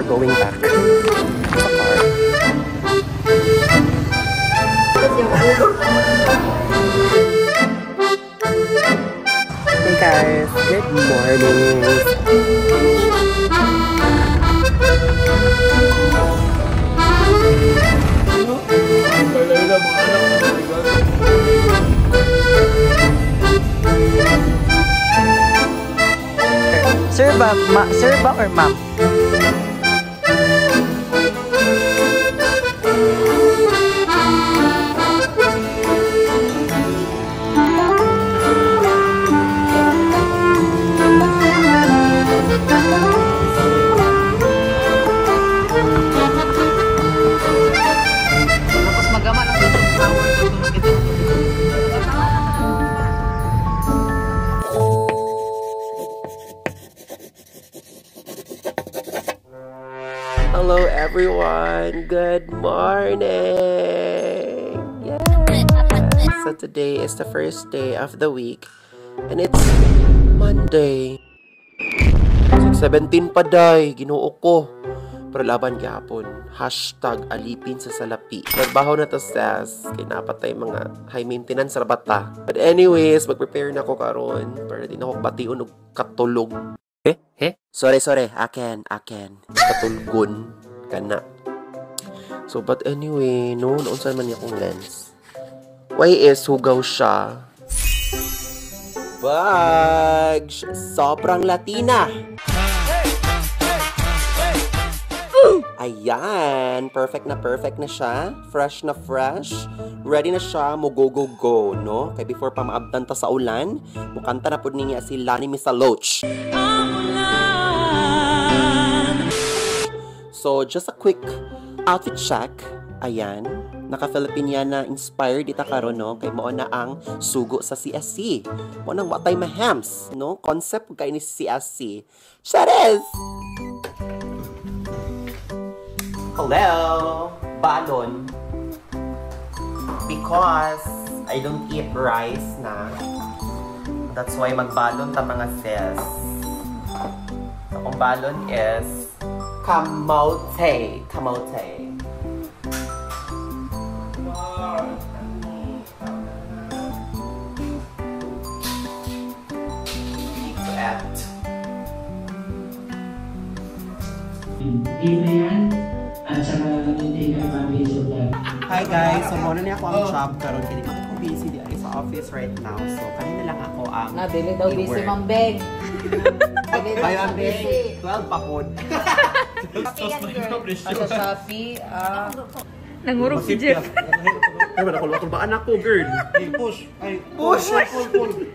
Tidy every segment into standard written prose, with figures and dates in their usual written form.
going back sa car. Hey guys, good morning. Sir ba, sir ba or ma'am? Tapos magama ng flower. Hello everyone, good morning! Yes! So today is the first day of the week and it's Monday. 6:17 pa day, Ginoo ko. Pero laban gihapon. Hashtag alipin sa salapi. Nagbaho na to sis. Kaya napatay mga high maintenance sa bata. But anyways, mag-prepare na ako karon para di na ako bation og katulog. Eh? Eh? Sorry, sorry. Akin. Katulgon ka na. So, but anyway, no, naunsan man niya akong lens. Why is hugaw siya? Bugs! Sobrang Latina! Ayan! Perfect na siya. Fresh na fresh. Ready na siya. Mo go go go, no? Kay before pa maabtan ta sa ulan, mukanta na pud niya si Lani Misaloch. So, just a quick outfit check. Ayan. Naka-Filipiniana inspired ita karon, no? Kay mao na ang sugo sa CSC. Mao nang watay mahams, no? Concept kay ni CSC. Charis! Hello! Balon. Because I don't eat rice na. That's why magbalon ta mga sis. So, akong balon is kamote. Kamote. Need to add. Hi guys! So, muna niya ako ang job karon kaya di ako busy di ay sa office right now. So, kanina lang ako ang Dili daw busy, Ma'am Beg. Dili daw busy. 12 pa po. Sa Shopee, Nangurog si Jeff. Ay, wala ko baan ako, girl. Push. Ay, push. Pull, pull.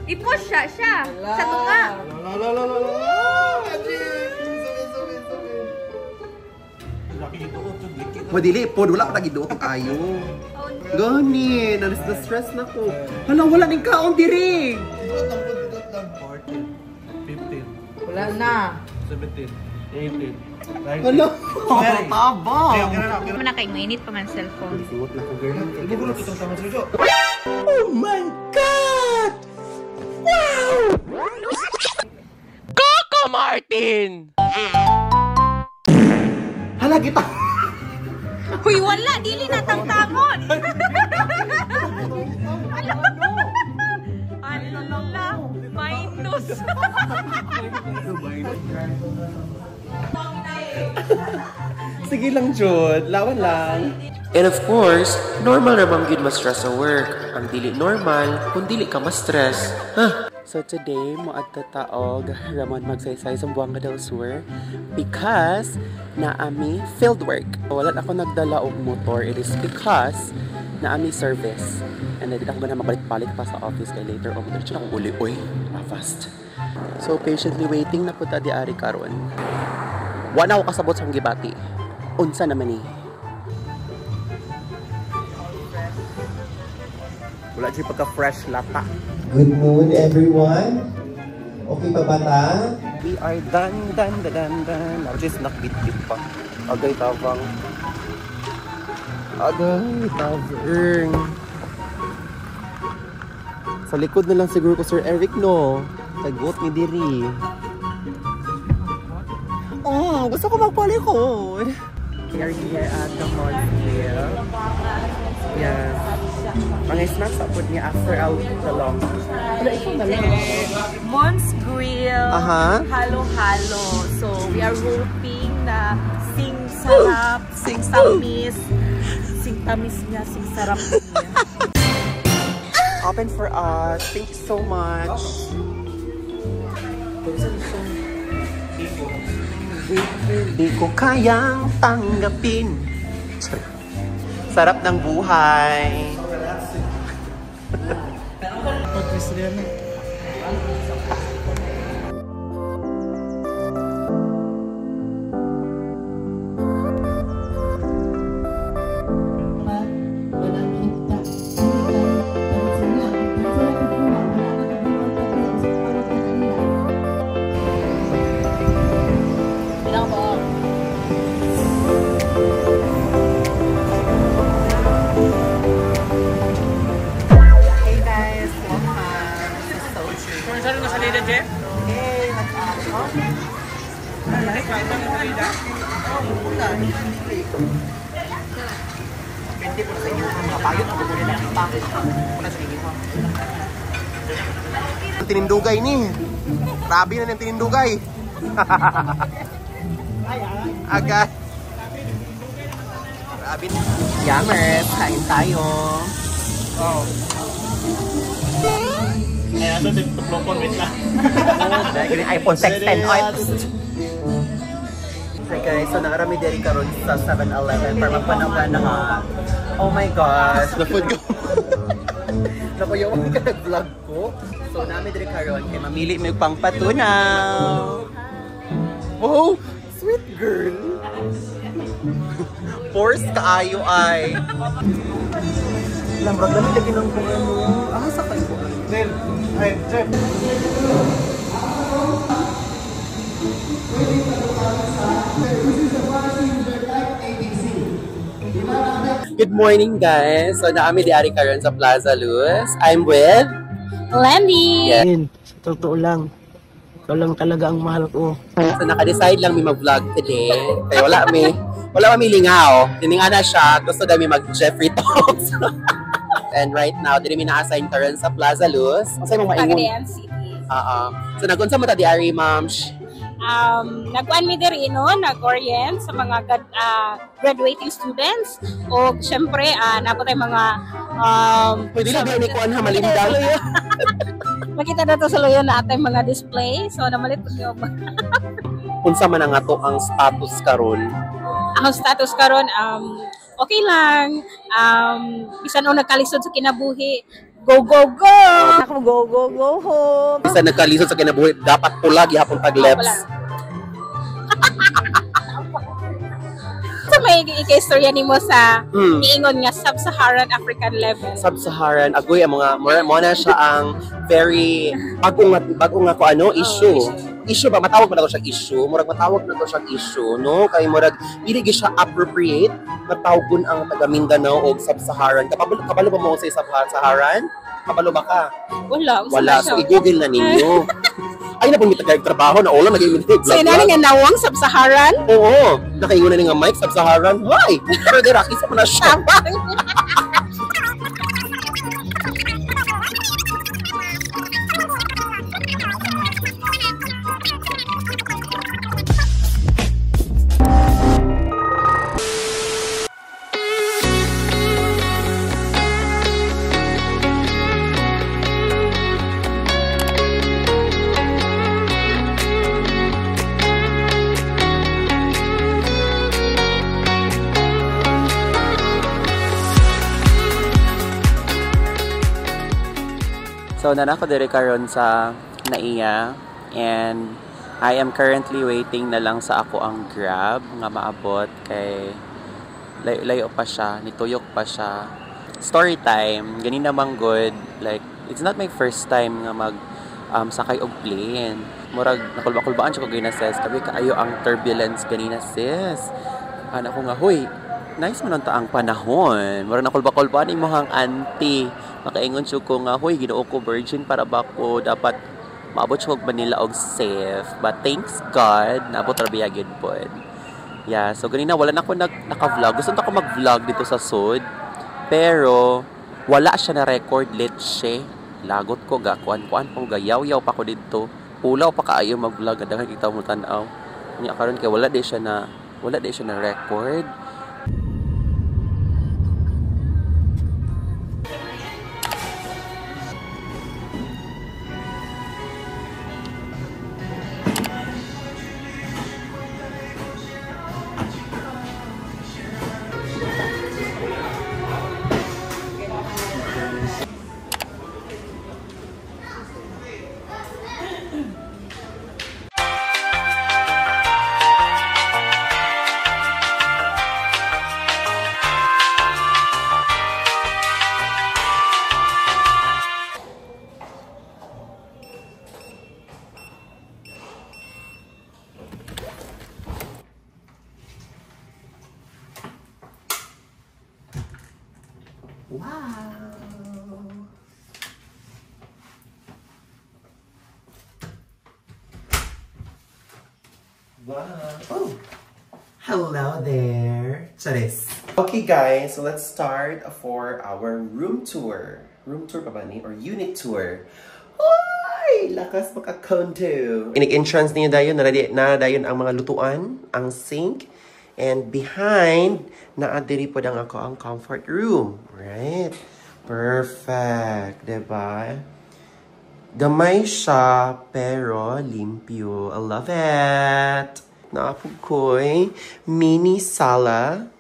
I-push siya, siya. Sa tunga. La la la la la. Madili po, wala ko nagiduot ayo. Gani, na-stress na ko. Hala, wala ning kaon diri. 14, 15, wala na. 17, 18, 19. Hala, taba. Muna kay mainit pa man cellphone. Singot na ko, girl. Gugulot itong tama sa. Oh my God! Wow! Coco Martin! Hala, kita! Huy, wala! Dili na tangtangon! Ala! Minus! Sige lang, Jud. Lawan lang. And of course, normal ramang gyud ma-stress sa work. Ang dili normal, kung dili ka ma-stress. Huh? So today, moadto ta og Ramon Magsaysay sa Zamboanga del Sur because naami field work. Wala ako nagdala og motor. It is because naami service. And then, ako gana mabalik-balik pa sa office kay later on. Diretso na akong uli. Uy, fast. So patiently waiting na po ta di ari karon. Wala ako kasabot sa akong gibati. Unsa naman ni? Wala siya pagka-fresh lata. Good noon, everyone. Okay pa ba ta? We are done, done, done, done. Now just nakbit-bit pa. Agay tabang. Agay tabang. Sa likod na lang siguro ko Sir Eric, no? Tagot ni diri. Oh, gusto ko magpalikod. We are here at the Mosque. Yes. Mga snacks upod niya after out the long. Wala, ikaw na lang. Mons Grill. Aha. Halo-halo. So, we are hoping na sing sarap, sing tamis, sing tamis niya, sing sarap niya. Open for us. Thank you so much. Di ko kayang tanggapin. Sarap ng buhay. Hey guys, welcome to Sochi. Hey, what's up? Pwede po sa inyo mga bayot ang kukunin natin pa. Wala sa inyo. Tinindugay ni. Grabe na ng tinindugay. Agad. Grabe. Yammers, kain tayo. Ay, ano, tuplokon, wait lang. iPhone 610. Ay, Hi guys, so nakarami diri karon sa 7-Eleven para magpanaw ha. Oh my gosh, na-food ko. Nakuyawan ka nag-vlog ko. So nami diri karon kay mamili may pangpatunaw. Oh, sweet girl. Force kaayo ay. Lambrag lami lagi ng kung ano. Ah, sa kayo. Jen, ay, Jeff. Good morning guys. So naami di ari karon sa Plaza Luz. I'm with Lenny! Yeah. Yun, sa totoo lang. Ikaw lang talaga ang mahal ko. So naka-decide lang mi mag-vlog today. Kaya wala mi lingaw. Tininga na siya, gusto dami mag Jeffrey Talks. And right now, diri mi na-assign karon sa Plaza Luz. Unsay mong maingon? Pagadian City. Oo. So nagunsa mo ta di ari, ma'am? Nagkuan mi diri no, nag-orient sa mga graduating students o syempre naa po tay mga Pwede lang ni kuan ha malinda. Makita na to sa luyo na atay mga display. So namalit po niyo. Unsa man ang ato ang status karon? Ang status karon okay lang. Bisan og nagkalisod sa kinabuhi, go go go. Ako, go, go, go home. Bisan nagkalisod sa kinabuhi, dapat pula gihapon pag left. Sa may ika-istorya nimo sa niingon nga Sub-Saharan African level. Sub-Saharan agoy ang mga mo na siya ang very bago nga ko ano issue. Issue ba matawag ba na to siyang issue? Murag matawag na to siyang issue, no? Kay murag dili gyud siya appropriate matawgon ang taga Mindanao og Sub-Saharan. Kabalo ba mo sa Sub-Saharan? Kabalo ba ka? Wala, Wala. So i-google na ninyo. Ay na pong trabaho na ulo naging So inani nga nawang Sub-Saharan? Oo, nakaingon na ni nga mic Sub-Saharan. Why? Pero dira kisa mo na siya. So nana ko diri karon sa NAIA and I am currently waiting na lang sa ako ang Grab nga maabot kay layo pa siya, nituyok pa siya. Story time, ganin namang good. Like it's not my first time nga mag sakay og plane. Murag nakulba-kulbaan siya ko ganina sis. Kabi kaayo ang turbulence ganina sis. Ana ko nga huy, nice man ang panahon. Murag nakulba-kulbaan imong auntie. Makaingon siya ko nga, huy, Ginoo ko virgin para ba ko dapat Maabot siya og Manila og safe. But thanks God, naabot ra biya gyud pod. Yeah, so ganina wala na ako naka-vlog. Gusto na ako mag-vlog dito sa sud. Pero wala siya na record leche. Lagot ko ga kuan-kuan pa ko gayaw-yaw pa ko didto. Pulaw pa kaayo mag-vlog, daghan kita mo tan-aw. Nya karon kay wala di siya na record. Wow! Wow! Oh! Hello there! Charis! Okay guys, so let's start for our room tour. Room tour pa ba ni? Or unit tour? Ay! Lakas makakondo! Inig-entrance niyo dayon, na dayon ang mga lutuan, ang sink, and behind, naadiri po ang ako ang comfort room. Right? Perfect. Diba? Gamay siya, pero limpyo. I love it! Naapog ko'y mini sala.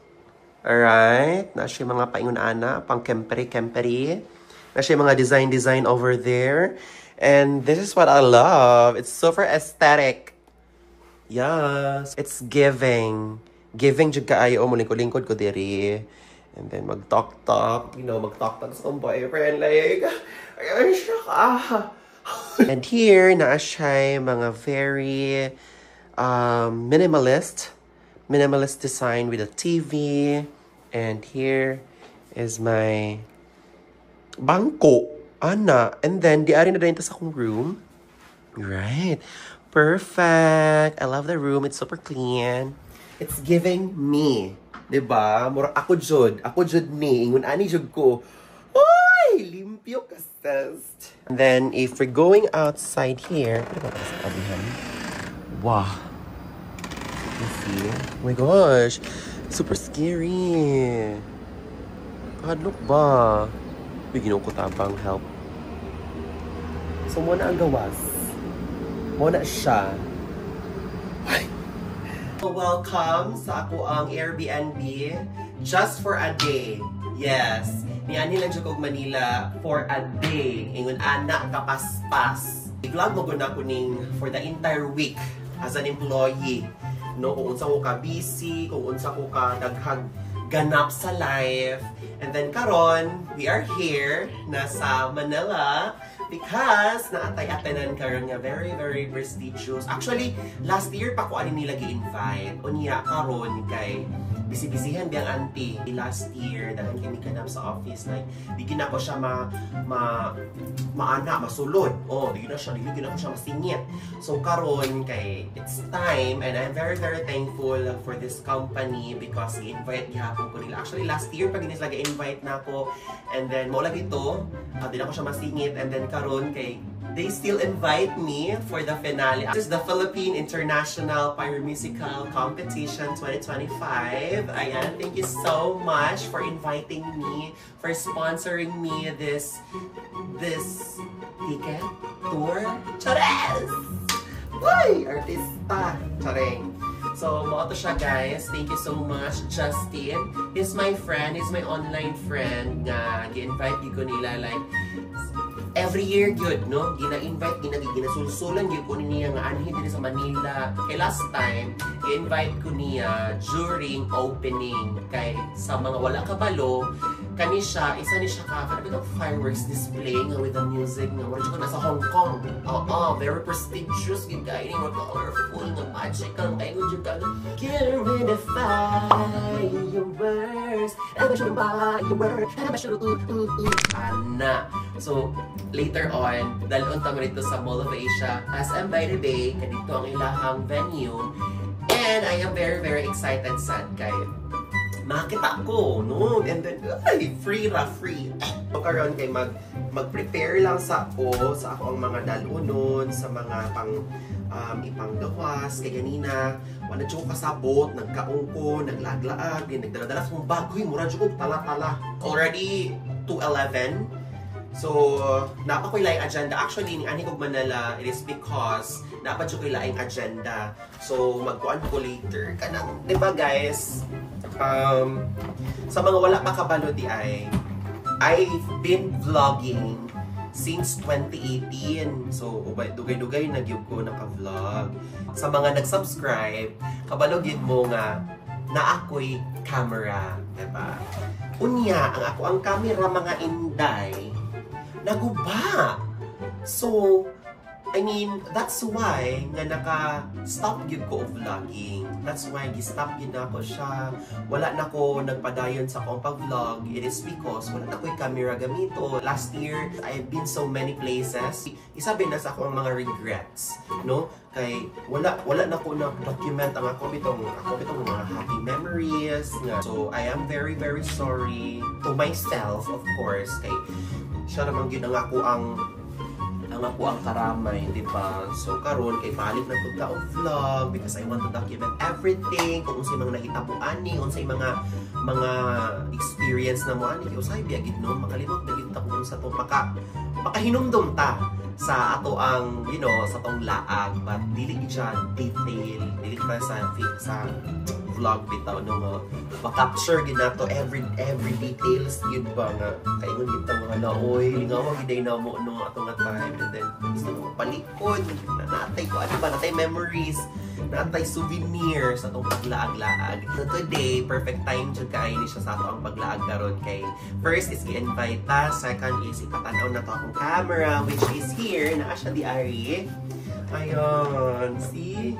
Alright? Na siya mga paingon-ana, pang kemperi-kemperi. Na siya mga design-design over there. And this is what I love. It's super aesthetic. Yes. It's giving. Giving jud kaayo mo lingkod-lingkod ko diri. And then mag-talk-talk, mag-talk-talk sa akong boyfriend like ay siya ka. And here naa siya mga very minimalist design with a TV. And here is my bangko, ana. And then di ari na dayon ta sa akong room. Right. Perfect. I love the room. It's super clean. It's giving me. Diba? Mura ako jud. Ako jud ni. Ingon ani jud ko. Ay! Limpyo ka, sis. And then, if we're going outside here, pwede ba sa tabihan? Wow. You see? Oh my gosh. Super scary. Hadlok ba? Uy, ginoo ko tabang help. So, muna ang gawas. Muna siya. Ay. Welcome sa ako ang Airbnb just for a day. Yes. Niani lang jud og Manila for a day. Ingon ana kapaspas. I-vlog mo gud nako ning for the entire week as an employee. No, kung unsa ko ka busy, kung unsa ko ka daghag ganap sa life. And then karon, we are here na sa Manila because naatay-atanan karon nga very very prestigious. Actually, last year pa ko ani nila gi-invite. Unya karon kay busy-busyhan biyang auntie. Last year daghan kami ganap sa office, like di gina ko siya ma ma maana masulod. Oh, di gina siya, di gina ko siya masingit. So karon kay it's time and I'm very very thankful for this company because gi-invite gihapon ko nila. Actually last year pa gini sila gi-invite na ako and then mo lagi to, di na ko siya masingit and then karon kay they still invite me for the finale. This is the Philippine International Pyromusical Competition 2025. Ayan, thank you so much for inviting me, for sponsoring me this ticket tour. Chares! Uy! Artista! Charing! So, mao to siya, guys. Thank you so much, Justin. He's my friend. He's my online friend nga gi-invite ko nila like every year gyud, no? Gina-invite, ginasulsulan gyud ko niya nga anhi diri sa Manila. Kay last time, gi-invite ko niya during opening. Kay sa mga wala kabalo, Kani siya, isa ni siya ka kanang fireworks display nga with the music nga wala ko nasa Hong Kong. Oo, very prestigious gid kay ni colorful nga magical kay jud ka. Get rid of fireworks. Ana. So later on, dalon ta mo dito sa Mall of Asia, SM by the Bay, kadito ang ilahang venue. And I am very very excited sad kay makita ko, no? And then, ay, free ra, free. So, karon kay mag-prepare lang sa ako ang mga dalunon, sa mga pang ipanggawas, kay ganina, wala dyan ko kasabot, nagkaong ko, naglaglaag, din, nagdala-dala sa bagoy, mura dyan ko, tala-tala. Already, 2:11. So, napa ko'y laing agenda. Actually, ni ani kog Manila, it is because napa dyan ko'y laing agenda. So, magkuan ko later. Kanang, di ba guys? Sa mga wala pa kabalo di ay, I've been vlogging since 2018. So, dugay-dugay na gyud ko naka-vlog. Sa mga nag-subscribe, kabalo gyud mo nga na ako'y camera, diba? Unya, ang ako ang camera mga inday, naguba. So, I mean, that's why nga naka-stop gyud ko vlogging. That's why gi-stop gyud na ako siya. Wala na ko nagpadayon sa akong pag-vlog. It is because wala na ko'y camera gamito. Last year, I've been so many places. Isabi na sa akong mga regrets, no? Kay wala na ko na-document ang ako bitong mga happy memories. Nga. So, I am very very sorry to myself, of course, kay siya naman gyud ang ako ang karamay, di ba? So, karon kay balik na pud ka og vlog because I want to document everything, kung unsay mga nahitabo ani, unsay mga experience na mo ani, kay usahay biya gid no, makalimot na gid ta kung unsa to makahinumdum ta sa ato ang, you know, sa tong laag, but dili gid siya detail, dili pa sa vlog bitaw no nga ma-capture gid nato every details gid ba nga kaingon gid ta mga naoy lingawa gid ay namo no ato nga time, and then gusto mo palikod na natay ko ano ba, natay memories, natay souvenir sa atong paglaag-laag. So today, perfect time jud kaayo ni siya sa ato ang paglaag karon kay first is gi-invite ta, second is ipatan-aw na to akong camera which is here, naa siya di ari. Ayon, see?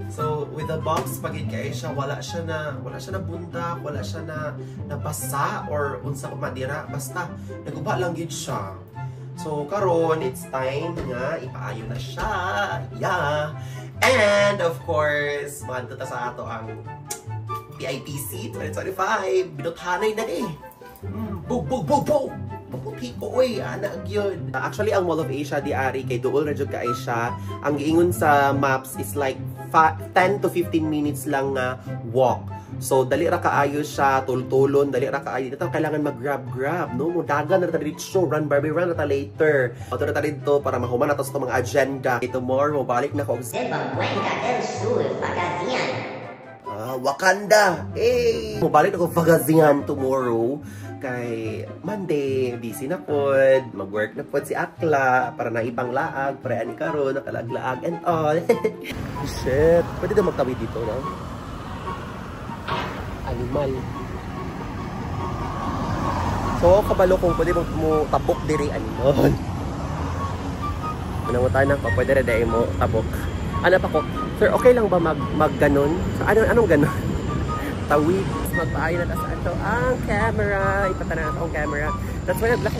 So, with the box, pagid kay siya, wala siya na bundak, wala siya na nabasa or unsa pa madira, basta naguba lang gid siya. So, karon it's time nga ipaayo na siya. Yeah. And of course, maadto ta sa ato ang PITC 2025. Binuthanay na eh. Bug bug bug bug. Paputi ko, oy, ana gyud. Actually, ang Mall of Asia di ari kay duol ra jud kay siya. Ang giingon sa maps is like 10 to 15 minutes lang nga walk. So dali ra kaayo siya, tultulon, dali ra kaayo. Dito kailangan mag-grab-grab, no? Mudagan na ta dito, run Barbie run na ta later. Ato na ta dito para mahuman na ta sa mga agenda. Tomorrow balik na ko og Zamboanga del Sur, Pagadian. Ah, Wakanda. Hey! Mobalik na ko Pagadian tomorrow. Kay Monday, busy na pod, mag-work na pod si Akla para na ibang laag, para ani karon nakalaglaag and all. Shit, pwede daw magtawid dito, no? Animal. So, kabalo kung pwede mo tabok diri animal. Ano mo tayo na pa, pwede ra dai mo tabok. Ano pa ko? Sir, okay lang ba mag ganon? So, anong ganon? Tawid. Magpaayo na ta sa ato ang camera. Ipatana na akong camera. That's why nagdala ko.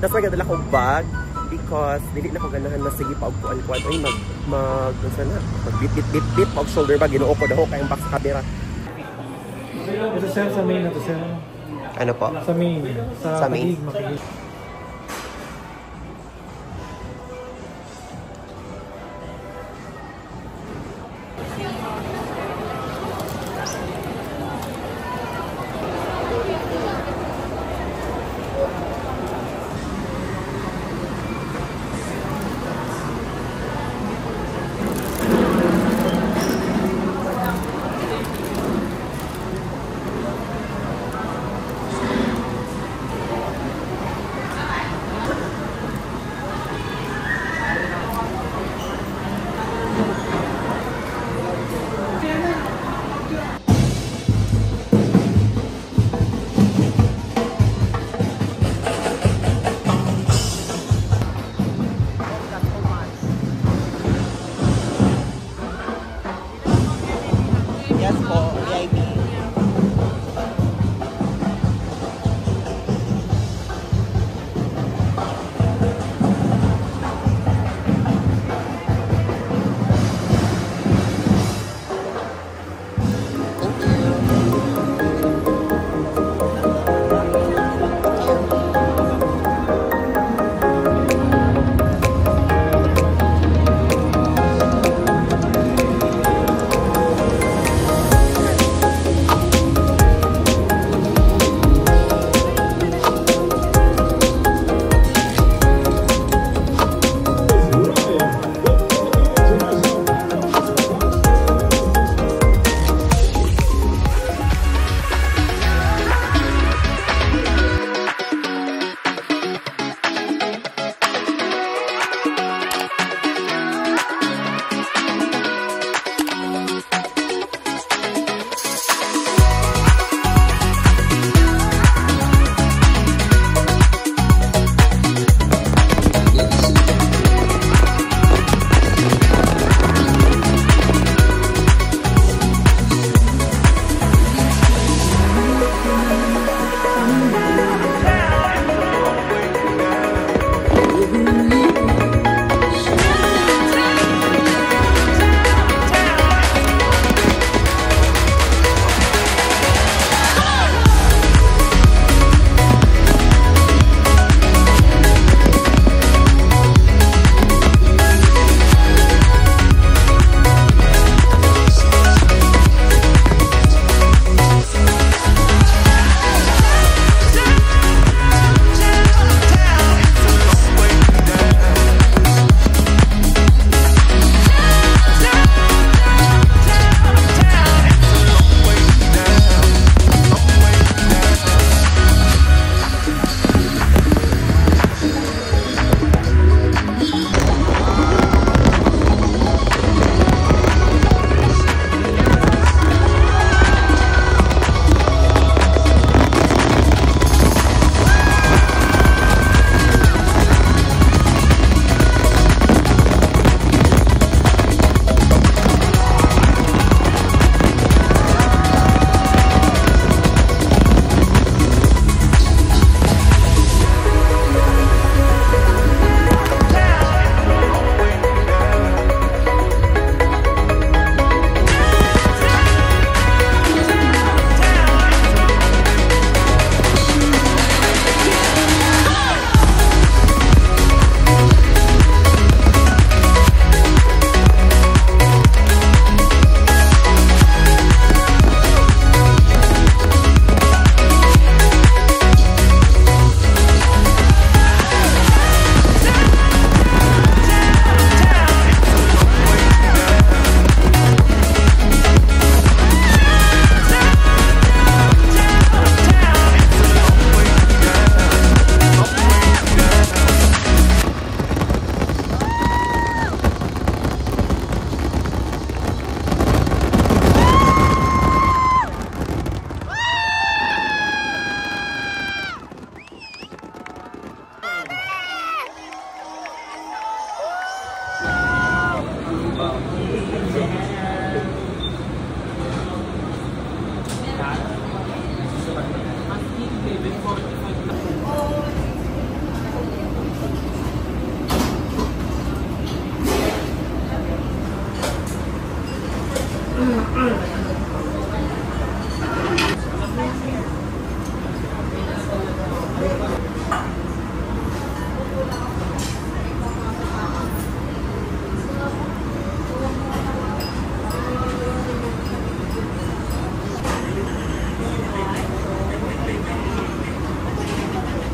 That's why nagdala ko bag because dili na ko ganahan masige pa og kuan-kuan. Ay mag unsa na? Mag bit bit bit bit og shoulder bag. Ginoo ko daho kay ang box camera. Ito sir, sa main na to sir. Ano po? Sa main. Sa main. Taguig.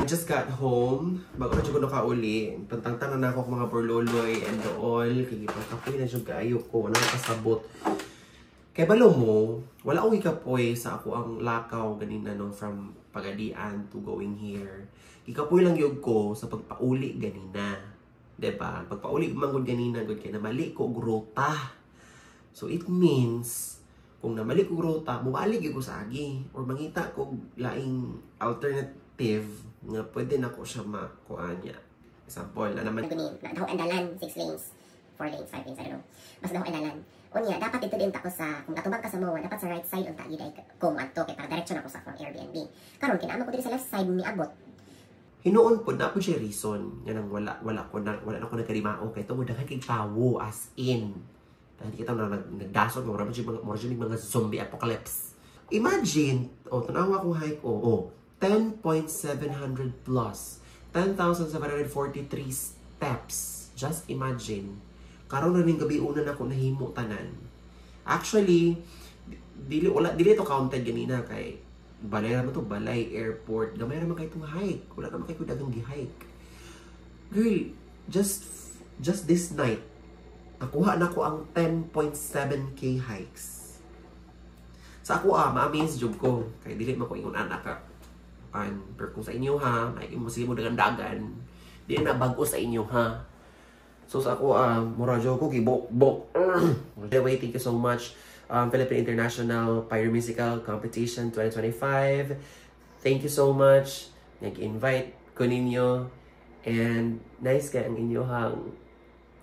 Just got home. Bago na jud ko nakauli. Pantangtang na ako mga burloloy and all. Kay gipangkapoy na jud kaayo ko. Wala kasabot. Kay balo mo, wala akong gikapoy sa ako ang lakaw ganina no, from Pagadian to going here. Gikapoy lang yun ko sa pagpauli ganina. Diba? Pagpauli man gud ganina gud kay namali ko og ruta. So it means kung namali ko og ruta, mubalik gyud ko sa agi or mangita ko laing alternative nga pwede na ko siya makuha niya. Example, na naman Guni, daho ang dalan, 6 lanes, 4 lanes, 5 lanes, I don't know. Basta daho ang dalan. Unya, dapat dito din ta ko sa, kung atubang ka sa MOA, dapat sa right side unta gyud ay ko moadto kay para diretso na ko sa akong Airbnb. Karon kinaamo ko diri sa left side niabot. Hinuon po na po siya reason nga nang wala wala ko na wala na ko nagkarimao kay tungod daghan kay tawo as in. Dahil kita na nagdasot mura mga zombie apocalypse. Imagine, oh, tanawa akong hike, oh, 10.700 plus, 10,743 steps. Just imagine. Karon na ning gabi una na ako nahimo tanan. Actually, dili wala dili to counted ganina kay balay ra man to, balay airport. Gamay ra man kay tong hike. Wala ra man kay ko daghang gi-hike. Girl, just this night, nakuha na ko ang 10.7K hikes. Sa ako ma-amaze jud ko kay dili man ko ingon anak ka. Pero kung sa inyo ha, may mo sige mo dagan-dagan, di na bag-o sa inyo ha. So sa ako, mura jud ko gibok-bok. By the way, thank you so much, Philippine International Pyromusical Competition 2025. Thank you so much. Nag-invite ko ninyo. And nice kay ang inyong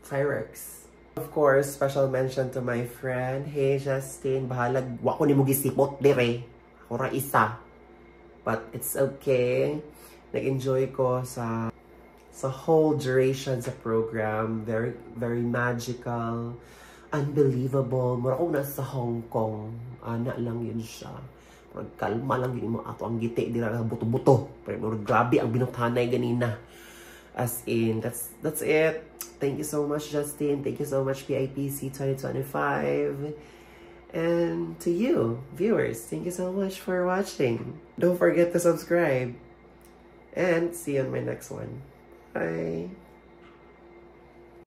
fireworks. Of course, special mention to my friend. Hey, Justin. Bahalag, wa ko nimo gisipot dire. Ako ra isa. But it's okay. Nag-enjoy ko sa whole duration sa program. Very, very magical. Unbelievable. Mura ko nasa Hong Kong. Ana lang yun siya. Murag kalma lang yun mo ato ang giti. Di na buto-buto. Pero murag grabe ang binuthanay ganina. As in, that's it. Thank you so much, Justin. Thank you so much, PIPC 2025. And to you, viewers, thank you so much for watching. Don't forget to subscribe. And see you on my next one. Bye!